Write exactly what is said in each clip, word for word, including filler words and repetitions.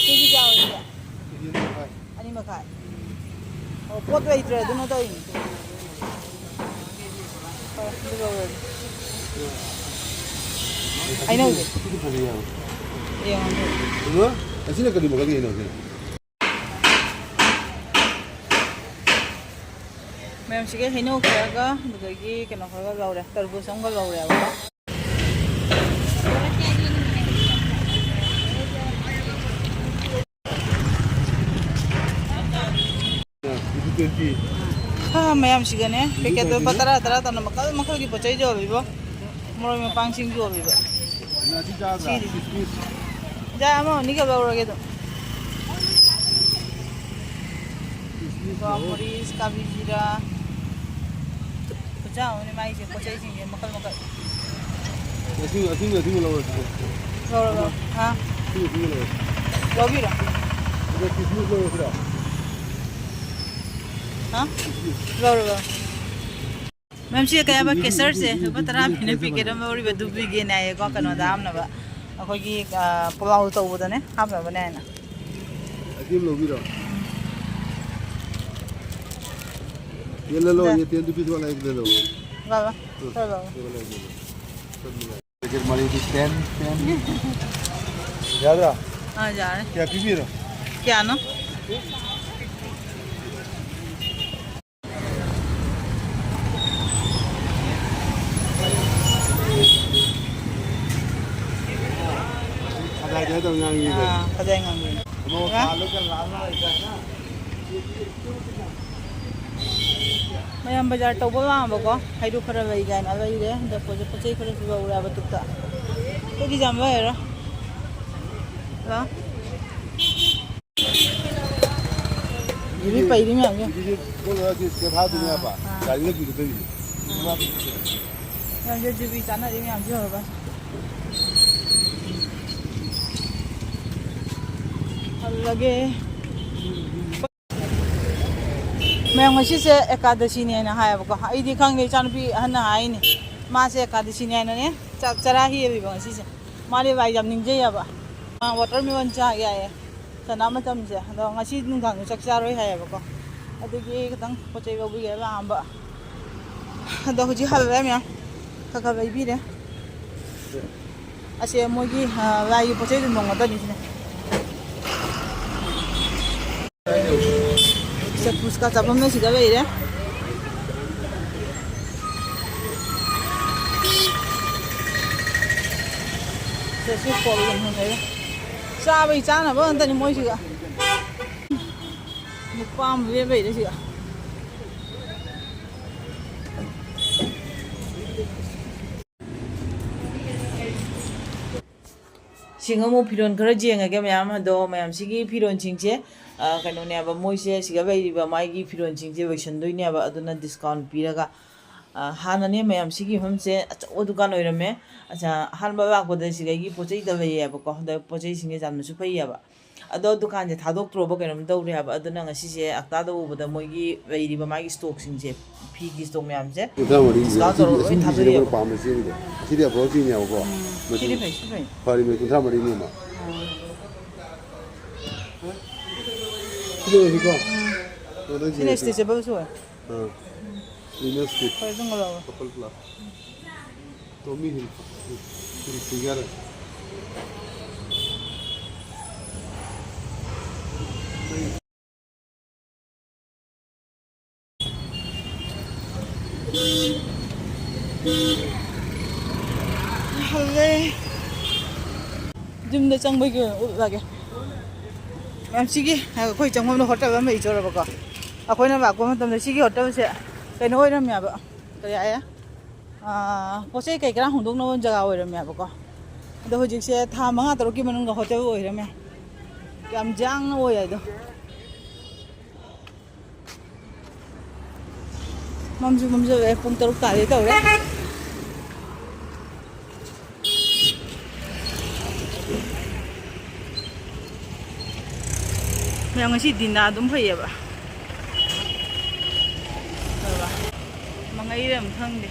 ꯀꯦꯖꯤ ꯀꯌꯥ ꯑꯣꯏꯔꯤꯒꯦ? ꯀꯦꯖꯤ ꯑꯅꯤ ꯃꯈꯥꯏ꯫ ꯑꯅꯤ ꯃꯈꯥꯏ꯫ ꯑꯣ, ꯄꯣꯠ ꯂꯩꯇ꯭ꯔꯦ, ꯑꯗꯨꯅ ꯇꯧꯔꯤꯅꯤ꯫ ꯍꯣꯏ, ꯑꯗꯨ ꯂꯧꯔꯒꯦ꯫ ꯍꯩꯅꯧꯁꯦ꯫ ꯑꯗꯨꯗꯤ ꯐꯖꯩ ꯍꯥꯏꯕ꯫ ꯌꯦꯡꯉꯣ꯫ ꯑꯗꯨꯒ ꯑꯁꯤꯅ ꯀꯔꯤ ꯃꯈꯜꯒꯤ ꯍꯩꯅꯧꯁꯤꯅ? ꯃꯌꯥꯝꯁꯤꯒꯤ ꯍꯩꯅꯧ ꯈꯔꯒ, ꯑꯗꯨꯗꯒꯤ ꯀꯩꯅꯣ ꯈꯔꯒ ꯂꯧꯔꯦ, ꯇꯔꯕꯨꯖ ꯑꯃꯒ ꯂꯧꯔꯦꯕꯀꯣ꯫ ꯁꯥ ꯃꯌꯥꯝꯁꯤꯒꯅꯦ, ꯄꯦꯀꯦꯠꯇꯣ ꯂꯨꯄꯥ ꯇꯔꯥ, ꯇꯔꯥ ꯇꯧꯅ ꯃꯈꯜ ꯃꯈꯜꯒꯤ ꯄꯣꯠ ꯆꯩ ꯌꯣꯜꯂꯤꯕꯣ꯫ ꯃꯔꯣꯏ ꯃꯄꯥꯡꯁꯤꯡ ꯌꯣꯜꯂꯤꯕ꯫ ꯁꯤꯗꯤ꯫ ꯌꯥ, ꯑꯃ ꯑꯅꯤꯒ ꯂꯧꯔꯒꯦ ꯑꯗꯨꯝ꯫ ꯃꯣꯔꯤꯁ, ꯀꯥꯕꯤ ꯖꯤꯔꯥ꯫ ꯈꯨꯠꯆꯥ ꯑꯃꯅꯤ ꯃꯥꯏꯁꯦ, ꯄꯣꯠ ꯆꯩꯁꯤꯡꯁꯦ ꯃꯈꯜ ꯃꯈꯜ꯫ ꯑꯁꯤꯡ-, ꯑꯁꯤꯡꯕ, ꯑꯁꯤꯡꯕ ꯂꯧꯔꯁꯤꯀꯣ꯫ ꯂꯧꯔꯣ, ꯂꯧꯔꯣ꯫ ꯍꯥ? ꯑꯁꯤꯡꯕ, ꯑꯁꯤꯡꯕ ꯂꯧꯔꯁꯤ꯫ ꯂꯧꯕꯤꯔꯣ꯫ ꯑꯗꯣ ꯀꯤꯁꯃꯤꯁ ꯂꯧꯔꯁꯤꯔꯣ? ꯍꯥ? ꯂꯧꯔꯣ, ꯂꯧꯔꯣ꯫ ꯃꯦꯝ, ꯁꯤ ꯀꯩ ꯍꯥꯏꯕ, ꯀꯦꯁꯔꯁꯦ ꯂꯨꯄꯥ ꯇꯔꯥ ꯄꯤꯅ ꯄꯤꯀꯦꯠ ꯑꯃ ꯂꯧꯔꯤꯕ, ꯗꯨ ꯄꯤꯒꯦꯅ ꯍꯥꯏꯌꯦꯀꯣ, ꯀꯩꯅꯣꯗ ꯍꯥꯞꯅꯕ, ꯑꯩꯈꯣꯏꯒꯤ, ꯑ, ꯄꯨꯂꯥꯎ ꯇꯧꯕꯗꯅꯦ ꯍꯥꯞꯅꯕꯅꯦ ꯍꯥꯏꯅ꯫ ꯑꯁꯤ ꯑꯃ ꯂꯧꯕꯤꯔꯣ꯫ ये ले लो, दा। ये ten rupees वाला एक ले लो। बाबा, ꯎꯝ꯫ ꯆꯠꯂꯣ꯫ ये वाला एक ले लो। सब मिला। पैकेट मारी थी, ten, ten। याद रहा? हाँ, जा रहे हैं। क्या पी भी रहा? क्या ना? ꯈꯖꯥꯏꯗ ꯇꯧ ꯉꯥꯡꯉꯤꯕ꯫ ꯑꯥ, ꯈꯖꯥꯏ ꯉꯥꯡꯉꯤ꯫ ꯃꯣꯔꯣꯛ ꯍꯥ? ꯁꯥꯍꯜꯂꯒ ꯂꯥꯜꯂ ꯂꯩꯖꯥꯠꯅ꯫ ꯃꯌꯥꯝ ꯕꯖꯥꯔ ꯇꯧꯕ ꯂꯥꯛꯑꯕꯀꯣ, ꯍꯩꯔꯨꯛ ꯈꯔ ꯂꯩ ꯀꯥꯏꯅ ꯂꯩꯔꯦ꯫ ꯑꯗ ꯄꯣꯠ-, ꯄꯣꯠ ꯆꯩ ꯈꯔꯁꯨ ꯂꯧꯔꯦ ꯍꯥꯏꯕ ꯇꯨꯞꯇ꯫ ꯑꯩꯈꯣꯏꯗꯤ ꯌꯥꯝ ꯂꯩꯔꯔꯣꯏ꯫ ꯍꯜꯂꯣ? ꯌꯨꯕꯤ ꯄꯩꯔꯤ ꯃꯌꯥꯝꯁꯦ꯫ ꯌꯨꯕꯤꯁꯦ ꯀꯣꯠꯂꯒ ꯁꯤ ꯁꯤꯗ ꯊꯥꯗꯣꯏꯅꯦ ꯍꯥꯏꯕ꯫ ꯑꯥ, ꯑꯥ꯫ ꯒꯥꯔꯤꯗ ꯄꯨꯒꯗꯣꯏꯅꯦ꯫ ꯃꯌꯥꯝꯁꯦ ꯖꯨꯕꯤ ꯆꯥꯅꯔꯤ ꯃꯌꯥꯝꯁꯦ ꯌꯦꯡꯉꯨꯕ꯫ ꯍꯜꯂꯒꯦ꯫ ꯃꯌꯥꯝ, ꯉꯁꯤꯁꯦ ꯑꯦꯀꯥꯗꯁꯤꯅꯦꯅ ꯍꯥꯏꯌꯦꯕꯀꯣ꯫ ꯑꯩꯗꯤ ꯈꯪꯗꯦ, ꯏꯆꯥꯅꯨꯄꯤ ꯑꯍꯟꯅ ꯍꯥꯏꯅꯦ꯫ ꯃꯥꯁꯦ ꯑꯦꯀꯥꯗꯁꯤꯅꯦ ꯍꯥꯏꯅꯅꯦ ꯆꯥꯛ ꯆꯔꯥ ꯍꯦꯜꯂꯤꯕ ꯉꯁꯤꯁꯦ꯫ ꯃꯥꯗꯤ ꯂꯥꯏ ꯌꯥꯝ ꯅꯤꯡꯖꯩꯌꯦꯕ꯫ ꯃꯥ watermelon ꯆꯥꯒꯦ ꯍꯥꯏꯌꯦ꯫ ꯀꯅꯥ ꯃꯇꯝꯁꯦ ꯑꯗꯣ ꯉꯁꯤ ꯅꯨꯡꯗꯥꯡꯁꯨ ꯆꯥꯛ ꯆꯥꯔꯣꯏ ꯍꯥꯏꯌꯦꯕꯀꯣ꯫ ꯑꯗꯨꯒꯤ ꯈꯤꯇꯪ ꯄꯣꯠ ꯆꯩ ꯂꯧꯕꯤꯒꯦ ꯂꯥꯛꯑꯝꯕ꯫ ꯑꯗꯣ ꯍꯧꯖꯤꯛ ꯍꯜꯂꯛꯑꯦ ꯃꯌꯥꯝ꯫ ꯈꯔ ꯈꯔ ꯂꯩꯕꯤꯔꯦ꯫ ꯑꯁꯦ ꯃꯣꯏꯒꯤ, ꯑ, ꯂꯥꯏꯒꯤ ꯄꯣꯠ ꯆꯩ ꯌꯣꯟꯐꯝ ꯉꯥꯛꯇꯅꯤ ꯁꯤꯅꯦ꯫ ꯁꯦ ꯐꯨꯁꯀꯥ ꯆꯥꯐꯝꯅ ꯁꯤꯗ ꯂꯩꯔꯦ꯫ ꯁꯦ ꯁꯤ ꯀꯣꯜ ꯌꯣꯟꯐꯝ ꯂꯩꯔꯦ꯫ ꯆꯥꯕꯩ ꯆꯥꯅꯕ ꯉꯥꯛꯇꯅꯤ ꯃꯣꯏꯁꯤꯒ꯫ ꯅꯨꯄꯥ ꯑꯃ ꯂꯦꯞ ꯂꯩꯔꯦ ꯁꯤꯗ꯫ ꯁꯤꯡ ꯑꯃꯨꯛ ꯐꯤꯔꯣꯜ ꯈꯔ ꯌꯦꯡꯉꯒꯦ ꯃꯌꯥꯝ꯫ ꯑꯗꯣ ꯃꯌꯥꯝꯁꯤꯒꯤ ꯐꯤꯔꯣꯜꯁꯤꯡꯁꯦ, ꯑ, ꯀꯩꯅꯣꯅꯦꯕ, ꯃꯣꯏꯁꯦ ꯁꯤꯗ ꯂꯩꯔꯤꯕ ꯃꯥꯒꯤ ꯐꯤꯔꯣꯜꯁꯤꯡꯁꯦ ꯂꯣꯏꯁꯟꯗꯣꯏꯅꯦꯕ꯫ ꯑꯗꯨꯅ ꯗꯤꯁꯀꯥꯎꯟ ꯄꯤꯔꯒ, ꯑ, ꯍꯥꯟꯅꯅꯦ ꯃꯌꯥꯝꯁꯤꯒꯤ ꯃꯐꯝꯁꯦ ꯑꯆꯧꯕ ꯗꯨꯀꯥꯟ ꯑꯣꯏꯔꯝꯃꯦ꯫ ꯑꯆꯥ, ꯑꯍꯥꯟꯕ ꯂꯥꯛꯄꯗ ꯁꯤꯗꯒꯤ ꯄꯣꯠ ꯆꯩꯗ ꯂꯩꯌꯦꯕꯀꯣ꯫ ꯑꯗ ꯄꯣꯠ ꯆꯩꯁꯤꯡꯁꯦ ꯌꯥꯝꯅꯁꯨ ꯐꯩꯌꯦꯕ꯫ ꯑꯗꯣ ꯗꯨꯀꯥꯟꯁꯦ ꯊꯥꯗꯣꯛꯇ꯭ꯔꯣꯕ ꯀꯩꯅꯣꯝ ꯇꯧꯔꯦ ꯍꯥꯏꯕ꯫ ꯑꯗꯨꯅ ꯉꯁꯤꯁꯦ ꯑꯛꯇꯥꯗ ꯎꯕꯗ ꯃꯣꯏꯒꯤ ꯂꯩꯔꯤꯕ ꯃꯥꯒꯤ ꯏꯁꯇꯣꯛꯁꯤꯡꯁꯦ, ꯐꯤꯒꯤ ꯏꯁꯇꯣꯛ ꯃꯌꯥꯝꯁꯦ ꯀꯨꯟꯊ꯭ꯔꯥ ꯃꯔꯤꯁꯤꯗ ꯗꯤꯁꯀꯥꯎꯟ ꯇꯧꯔꯒ ꯂꯣꯏ ꯊꯥꯗꯣꯛꯑꯦꯕ꯫ ꯄꯥꯝꯕ ꯆꯦꯡꯗꯣ꯫ ꯁꯤꯗꯤ ꯑꯐꯕ ꯆꯦꯡꯅꯦꯕꯀꯣ꯫ ꯎꯝ, ꯃꯆꯨ ꯁꯤꯗꯤ ꯐꯩ, ꯁꯤ ꯐꯩ꯫ ꯐꯔꯤꯃꯦ, ꯀꯨꯟꯊ꯭ꯔꯥ ꯃꯔꯤꯅꯦ ꯑꯃ꯫ ꯎꯝ꯫ ꯁꯤꯗ ꯑꯣꯏꯔꯁꯤꯀꯣ? ꯎꯝ꯫ ꯀꯩꯅꯣꯗ ꯁꯤꯅ ꯌꯦꯡꯉꯁꯤ꯫ ꯁ꯭ꯇ꯭ꯔꯦꯆꯦꯕꯜꯁꯨ ꯑꯣꯏ꯫ ꯑꯥ꯫ ꯂꯤꯅꯁꯀꯤ꯫ ꯍꯣꯏ, ꯑꯗꯨꯝ ꯂꯧꯔꯣ꯫ ꯀꯄꯜ ꯄ꯭ꯂꯥ꯫ ꯇꯣꯃꯤ ꯍꯤꯜ-, ꯍꯤꯜꯐꯤꯒꯔ꯫ ꯍꯜꯂꯦ꯫ ꯌꯨꯝꯗ ꯆꯪꯕꯒꯤ ꯑꯣꯏꯅ ꯎꯠꯂꯒꯦ꯫ ꯃꯌꯥꯝ ꯁꯤꯒꯤ ꯑꯩꯈꯣꯏ ꯆꯪꯐꯝꯗ ꯍꯣꯇꯦꯜ ꯑꯃ ꯂꯩꯖꯔꯕꯀꯣ꯫ ꯑꯩꯈꯣꯏꯅ ꯂꯥꯛꯄ ꯃꯇꯝꯗ ꯁꯤꯒꯤ ꯍꯣꯇꯦꯜꯁꯦ ꯀꯩꯅꯣ ꯑꯣꯏꯔꯝꯃꯦꯕ꯫ ꯀꯔꯤ ꯍꯥꯏꯌꯦ? ꯑꯥ, ꯄꯣꯠ ꯆꯩ ꯀꯩ ꯀꯔꯥ ꯍꯣꯡꯗꯣꯛꯅꯕ ꯖꯒꯥ ꯑꯣꯏꯔꯝꯃꯦꯕꯀꯣ꯫ ꯑꯗꯣ ꯍꯧꯖꯤꯛꯁꯦ ꯊꯥ ꯃꯉꯥ ꯇꯔꯨꯛꯀꯤ ꯃꯅꯨꯡꯗ ꯍꯣꯇꯦꯜ ꯑꯣꯏꯔꯝꯃꯦ꯫ ꯌꯥꯝ ꯌꯥꯡꯅ ꯑꯣꯏ ꯍꯥꯏꯗꯣ꯫ ꯃꯝꯁꯨ ꯃꯝꯖꯜꯂꯛꯑꯦ, ꯄꯨꯡ ꯇꯔꯨꯛ ꯇꯥꯒꯦ ꯇꯧꯔꯦ꯫ ꯃꯌꯥꯝ ꯉꯁꯤ ꯗꯤꯟꯅ ꯑꯗꯨꯝ ꯐꯩꯌꯦꯕ꯫ ꯐꯕ꯫ ꯃꯉꯩꯔ ꯑꯃ ꯈꯪꯗꯦ꯫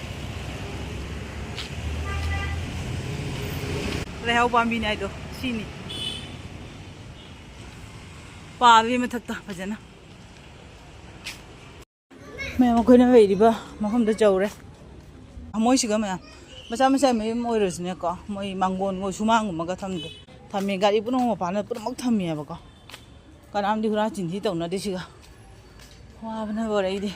ꯂꯩꯍꯥꯎ ꯄꯥꯝꯕꯤꯅꯤ ꯍꯥꯏꯗꯣ ꯁꯤꯅꯤ꯫ ꯄꯥꯕꯤ ꯃꯊꯛꯇ ꯐꯖꯅ꯫ ꯃꯌꯥꯝ ꯑꯩꯈꯣꯏꯅ ꯂꯩꯔꯤꯕ ꯃꯐꯝꯗ ꯌꯧꯔꯦ꯫ ꯃꯣꯏꯁꯤꯒ ꯃꯌꯥꯝ ꯃꯆꯥ ꯃꯆꯥ ꯃꯌꯨꯝ ꯑꯣꯏꯔꯁꯨꯅꯦꯀꯣ, ꯃꯣꯏ ꯃꯥꯡꯒꯣꯟꯒꯨꯝꯕ ꯁꯨꯃꯥꯡꯒꯨꯝꯕꯒ ꯊꯝꯗꯦ, ꯊꯝꯃꯦ꯫ ꯒꯥꯔꯤ ꯄꯨꯝꯅꯃꯛ ꯃꯄꯥꯟꯗ ꯄꯨꯝꯅꯃꯛ ꯊꯝꯃꯦꯕꯀꯣ꯫ ꯀꯅꯥꯝꯗꯤ ꯍꯨꯔꯥꯟ ꯆꯤꯟꯊꯤ ꯇꯧꯅꯗꯦ ꯁꯤꯒ꯫ ꯋꯥꯕꯅ ꯂꯣꯏꯔꯦ ꯑꯩꯗꯤ꯫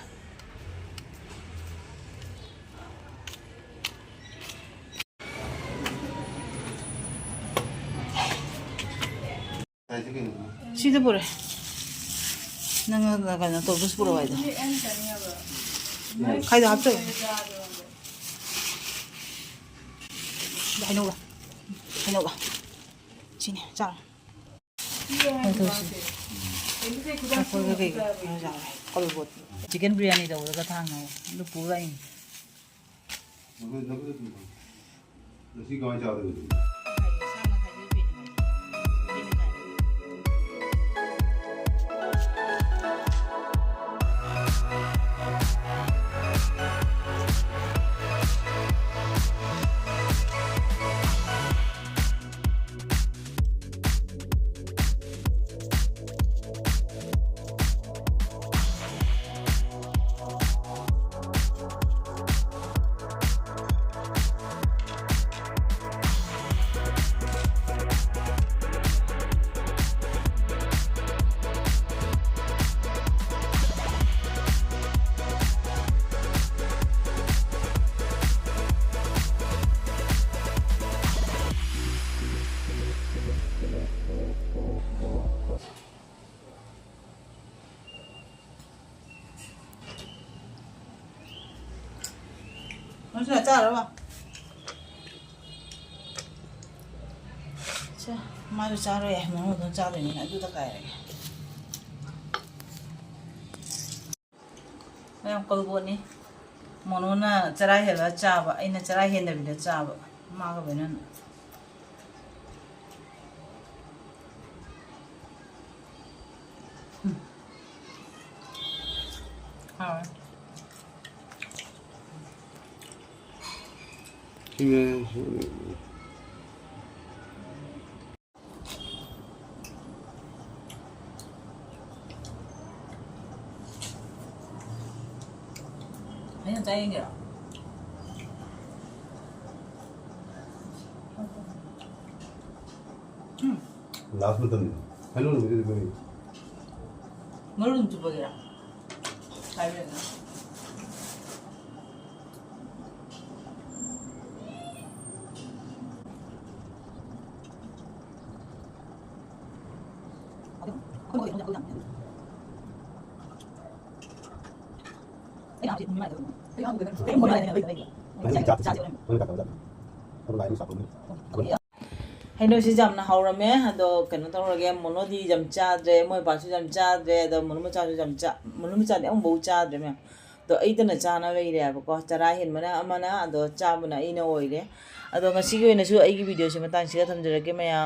ꯁꯤꯗ ꯄꯨꯔꯦ꯫ ꯅꯪ ꯀꯩꯅꯣ ꯇꯧꯗꯁꯨ ꯄꯨꯔꯛꯑꯣ ꯍꯥꯏꯗꯣ꯫ ꯈꯥꯏꯗꯣ ꯍꯥꯞꯆꯧ꯫ ꯍꯩꯅꯧꯒ꯫ ꯍꯩꯅꯧꯒ꯫ ꯁꯤꯅꯦ, ꯆꯥꯔꯣ꯫ ꯀꯩꯅꯣ ꯇꯧꯁꯤ꯫ ꯑꯩꯈꯣꯏꯒ ꯀꯩꯒ ꯈꯔ ꯆꯥꯔꯦ꯫ ꯀꯣꯂꯕꯣꯠ꯫ ꯆꯤꯛꯀꯟ ꯕꯤꯔꯌꯥꯅꯤ ꯇꯧꯕꯗꯒ ꯊꯥꯡꯅ ꯑꯗꯨ ꯄꯨꯔ ꯂꯥꯛꯏꯅꯤ꯫ ꯉꯁꯤ ꯀꯃꯥꯏꯅ ꯆꯥꯗꯣꯏꯕ ꯑꯗꯨꯗꯤ? ꯅꯪꯁꯨ ꯆꯥꯔꯕ? ꯁꯦ, ꯃꯥꯁꯨ ꯆꯥꯔꯣꯏ ꯍꯥꯏ, ꯃꯉꯣꯟꯗ ꯑꯗꯨꯝ ꯆꯥꯗꯣꯏꯅꯤꯅ ꯑꯗꯨꯗ ꯀꯥꯏꯔꯒꯦ꯫ ꯃꯌꯥꯝ ꯀꯣꯂꯕꯣꯠꯅꯤ꯫ ꯃꯣꯅꯣꯅ ꯆꯔꯥ ꯍꯦꯜꯂꯒ ꯆꯥꯕ, ꯑꯩꯅ ꯆꯔꯥ ꯍꯦꯟꯗꯕꯤꯗ ꯆꯥꯕ, ꯃꯥꯒ ꯂꯣꯏꯅꯅ꯫ ꯎꯝ꯫ ꯍꯥꯎꯋꯦ꯫ ꯁꯤꯅꯦ, ꯁꯤꯅꯦ꯫ ꯆꯥꯅꯤꯡꯉꯤꯔꯣ? ꯎꯝ꯫ Last ꯃꯇꯝꯅꯤ꯫ ꯍꯩꯅꯧ ꯅꯨꯃꯤꯠꯇꯨꯗꯤ ꯑꯩꯈꯣꯏ ꯃꯔꯨ ꯑꯗꯨꯝ ꯆꯨꯞꯄꯒꯤꯔꯥ? ꯍꯥꯏꯕꯤꯔꯛꯑꯣꯅꯦ꯫ ꯍꯩꯅꯧꯁꯤ ꯌꯥꯝꯅ ꯍꯧꯔꯝꯃꯦ꯫ ꯑꯗꯣ ꯀꯩꯅꯣ ꯇꯧꯔꯒꯦ, ꯃꯣꯅꯣꯗꯤ ꯌꯥꯝ ꯆꯥꯗ꯭ꯔꯦ, ꯃꯣꯏ ꯕꯥꯁꯨ ꯌꯥꯝ ꯆꯥꯗ꯭ꯔꯦ, ꯑꯗꯣ ꯃꯣꯅꯣ ꯃꯆꯥꯁꯨ ꯌꯥꯝ ꯆꯥ-, ꯃꯣꯅꯣ ꯃꯆꯥꯗꯤ ꯑꯃꯐꯥꯎ ꯆꯥꯗ꯭ꯔꯦ ꯃꯌꯥꯝ꯫ ꯑꯗꯣ ꯑꯩꯇꯅ ꯆꯥꯅ ꯂꯩꯔꯦ ꯍꯥꯏꯕꯀꯣ꯫ ꯆꯔꯥ ꯍꯦꯟꯕꯅ ꯑꯃꯅ, ꯑꯗꯣ ꯆꯥꯕꯅ ꯑꯩꯅ ꯑꯣꯏꯔꯦ꯫ ꯑꯗꯣ ꯉꯁꯤꯒꯤ ꯑꯣꯏꯅꯁꯨ ꯑꯩꯒꯤ video ꯁꯤ ꯃꯇꯥꯡꯁꯤꯗ ꯊꯝꯖꯔꯒꯦ ꯃꯌꯥꯝ꯫